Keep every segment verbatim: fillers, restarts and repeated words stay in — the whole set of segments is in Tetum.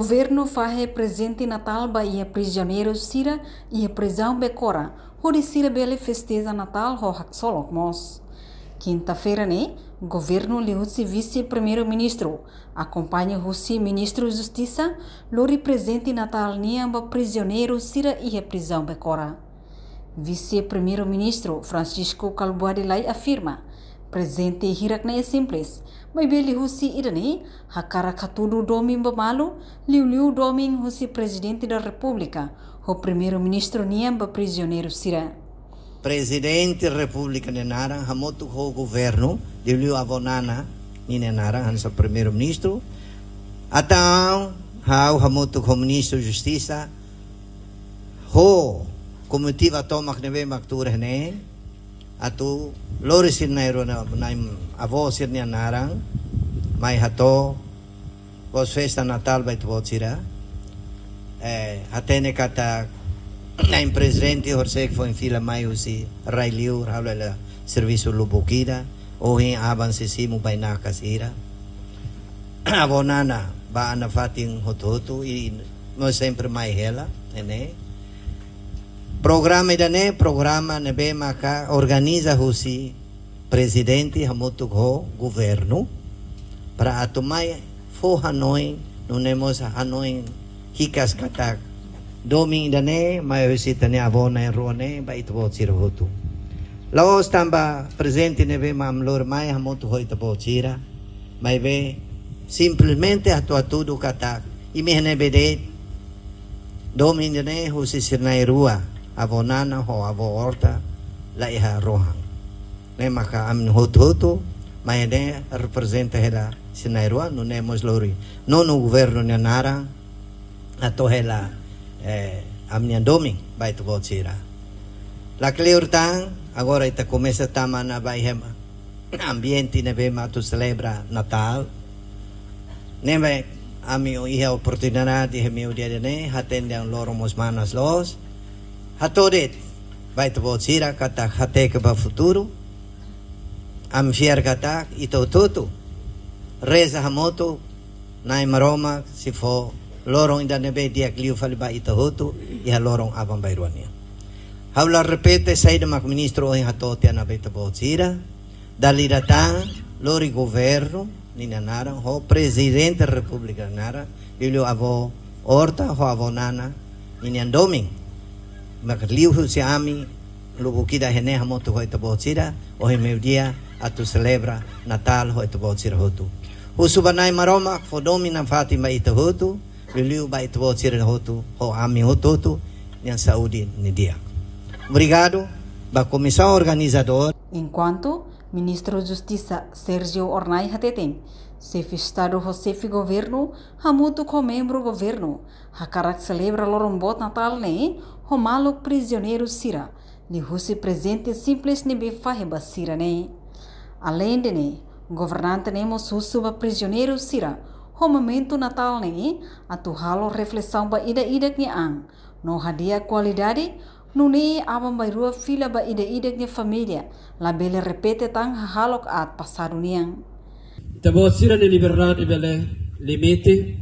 Governu fahe prezente Natál ba iha prizioneiru sira iha prizaun Becora, hodi sira bele festeja Natál ho haksolok mós. Kinta-feira ne'e, governu liuhusi Vise-Primeiru-Ministru, akompaña husi Ministru Justisa, lori prezente Natál nian ba prizioneiru sira iha prizaun Becora. Vise-Primeiru-Ministru Francisco Kalbuadi Lay afirma, prezente hirak-ne'e simples, maibé liuhusi ida-ne'e hakarak hatudu domin ba malu, liuliu domin husi Prezidente da Repúblika ho Primeiru-Ministru nian ba prizioneiru sira. Prezidente Repúblika nia naran hamutuk ho governu, liuliu avó Nana ninia naran hanesan Primeiru-Ministru, entaun ha'u hamutuk ho Ministru Justisa, ho komitiva tomak ne'ebé mak tuur iha ne'e, atu lori sira na'in-rua, na'in-, avó sira-nia naran mai hato'o festa Natál ba ita-boot sira. Eh, hatene katak na'in prezidente horisehik foin fila mai husi rai-liur, halo hela servisu lubuk ida, ohin aban sei simu bainaka sira. Avó Nana bá iha fatin hotu-hotu i mós sempre mai hela, ne'e. Programa ida-ne'e, programa ne'ebé maka organiza husi prezidente hamutuk ho governu, para atu mai fó hanoin, nune'e mós hanoin hikas katak domin ida-ne'e mai husi ita-nia avó na'in-rua ne'e ba ita-boot sira hotu. La'ós tanba prezente ne'ebé mak ami lori mai hamutuk ho ita-boot sira, maibé simplesmente atu hatudu katak imi iha ne'ebé de'it, domin ida-ne'e husi sira na'in-rua, avó Nana ho avó Horta, la iha rohan. Ne'e maka ami hotu-hotu mai ne'e reprezenta hela sira na'in-rua, nune'e mós lori nonu governu nia naran, hato'o hela, eh, ami-nia domin ba ita-boot sira. Lakleur tan, agora ita komesa tama ona ba iha ambiente ne'ebé mak atu selebra Natál. Ne'ebé ami iha oportunidade iha meiudia ida-ne'e, hatene dehan loron mós manas loos. Hato'o de'it ba ita-boot sira katak hateke ba futuru. Ami fiar katak ita hotu-hotu reza hamutuk, Na'i Maromak sei fó loron ida ne'ebé di'ak liu fali ba ita hotu, iha loron aban-bainrua nian. Ha'u la repete saida mak ministru ohin hato'o tiha ona ba ita-boot sira, dala ida tan, lori governu ninia naran, ho Prezidente Repúblika naran, liuliu avó Horta ho avó Nana ninia domin. Maka liuhusi ami lubuk ida iha ne'e hamutuk ho ita-boot sira, ohin meiudia atu selebra Natál ho ita-boot sira hotu. Husu ba Na'i Maromak fó domin nafatin ba ita hotu, liuliu ba ita-boot sira hotu, ho ami hotu-hotu nian saúde nia di'ak. Obrigadu ba komisaun organizadór. Enkuantu Ministru Justisa Sérgio Hornai hateten, Xefe Estadu ho Xefe Governu hamutuk ho membru governu hakarak selebra loron boot Natál ne'e ho maluk prizioneiru sira, liuhusi prezente simples ne'ebé fahe ba sira ne'e. Aleinde ne'e, governante ne'e mós husu ba prizioneiru sira ho momentu Natál ne'e atu halo reflesaun ba ida-idak nia an, no hadi'a kualidade, nune'e aban-bainrua fila ba ida-idak nia família, labele repete tan hahalok aat pasadu nian. Ita-boot sira-nia liberdade bele limite,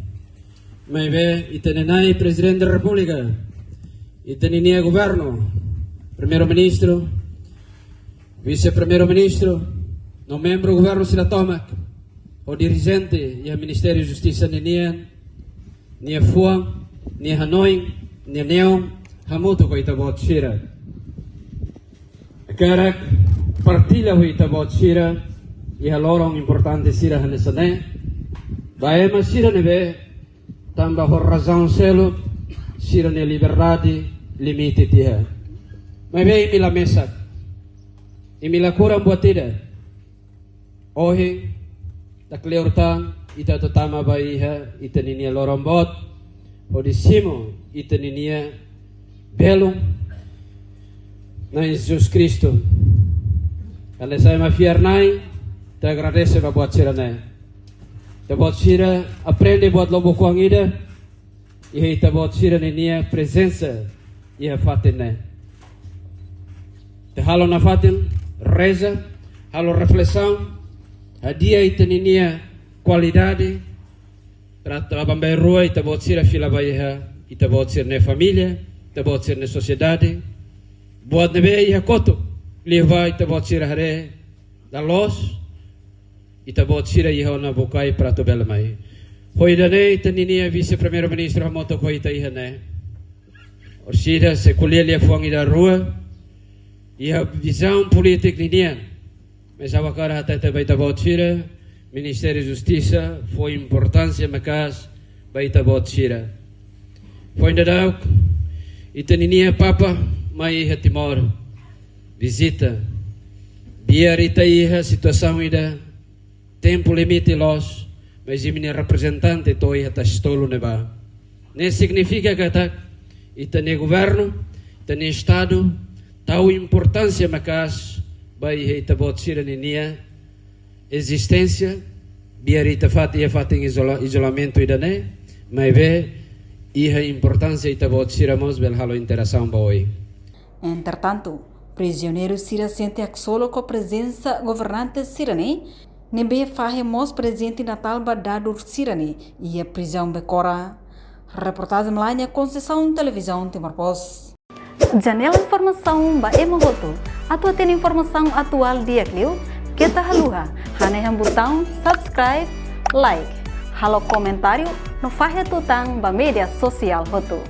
maibé ita-nia Na'i Prezidente Repúblika, ita-nia governu, Primeiru-Ministru, Vise-Primeiru-Ministru, no membru governu sira tomak, ho dirijente iha Ministériu Justisa ninian, nia fuan, nia hanoin, nia neon, hamutuk ho ita-boot sira. Hakarak partilla ho ita-boot sira iha loron importante sira hanesan ne'e, ba ema sira ne'ebé tanba ho razaun seluk sira-nia liberdade limite tiha. Maibé imi la mesak, imi la kuran buat ida. Ohin, lakleur tan, ita atu tama ba iha ita ninia loron boot, hodi simu ita ninia belun, Na'i Jesus Kristu. Hanesan ema fiar-na'in, ita agradese ba buat sira-ne'e. Ita-boot sira aprende buat lubuk oan ida, iha ita-boot sira ninia prezensa iha fatin ne'e. Ita halo nafatin, reza, halo reflesaun, hadi'a ita ninia kualidade, Trata bambae rua ita-boot sira fila ba iha ita-boot sira-nia família, ita-boot sira-nia sosiedade. Buat ne'ebé iha kotuk, liu ba ita-boot sira haree dala loos, ita-boot sira iha ona bukae para atu bele mai. Ho ida-ne'e ita-ninia Vise-Primeiru-Ministru hamutuk ho ita iha ne'e. Orsida sei ko'alia liafuan ida rua, iha vizaun polítika ninian. Mas ha'u hakarak hatete ba ita-boot sira, Ministériu Justisa fó importánsia maka'as ba ita-boot sira. Foin daudauk, ita-ninia Papa mai iha Timor, vizita. Biar ita iha situasaun ida, tempu limite loos, mas imi-nia reprezentante to'o iha Tasi Tolu ne'ebá. Ne'e signifika katak ita-nia governu, ita-nia Estadu tau importánsia maka'as ba iha ita-boot sira-ninia ezisténsia, biar ita fatin iha fatin izola-, izolamentu ida-ne'e, maibé iha importánsia ita-boot sira mós bele halo interasaun ba oin. Entretantu, prizioneiru sira sente haksolok ho prezensa governante sira-ne'e, ne'ebé fahe mós prezente Natál ba dadur sira-ne'e iha prizaun Becora. Reportajen Melania Conceição, Televizaun Timor Post. Janela informasaun ba ema hotu. Atu hatene informasaun atuál di'ak liu, keta haluha hanehan butaun subscribe, like, halo komentáriu no fahe tutan ba média sosiál hotu.